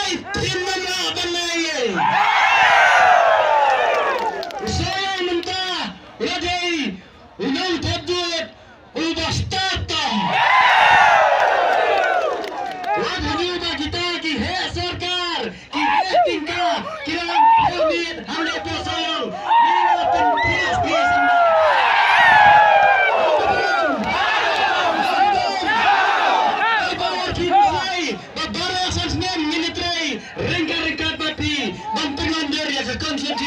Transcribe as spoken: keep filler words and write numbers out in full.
Phin ym lah ban leh ei ei. U Soieng mynta u la dei u nongthep vote uba stad tam. Wat haduh ba kita ki heh sorkar, ki heh tyngka, ki la pynmih hangne ha Soieng. Ngi la pynthikna shisha. Ba baroh san snem ngin ïatrei ryngkat ryngkat bad phi ban pynwandur ïa ka constituency.